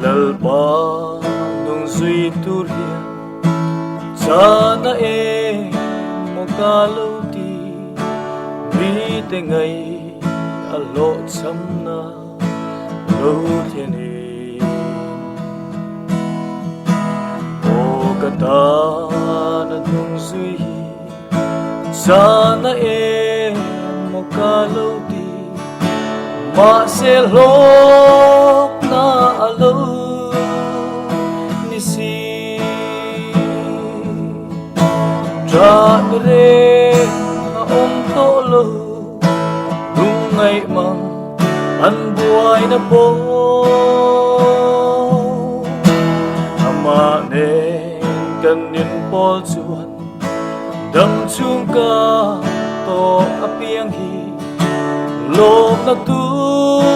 Lalpa nung zui tur hian chana emaw ka lo ti, mite ngai a hlawhchhamna lo thlenin. Aw ka tana hnung zui hi chana emaw ka lo ti, mahse hlawkna a lo ni si. Ṭahna reng a awm tawh lo, lungngaih mang an buaina pawh. Amah nen kan inpawl chuan dam chhung ka tawh apiang hi lawmna tur.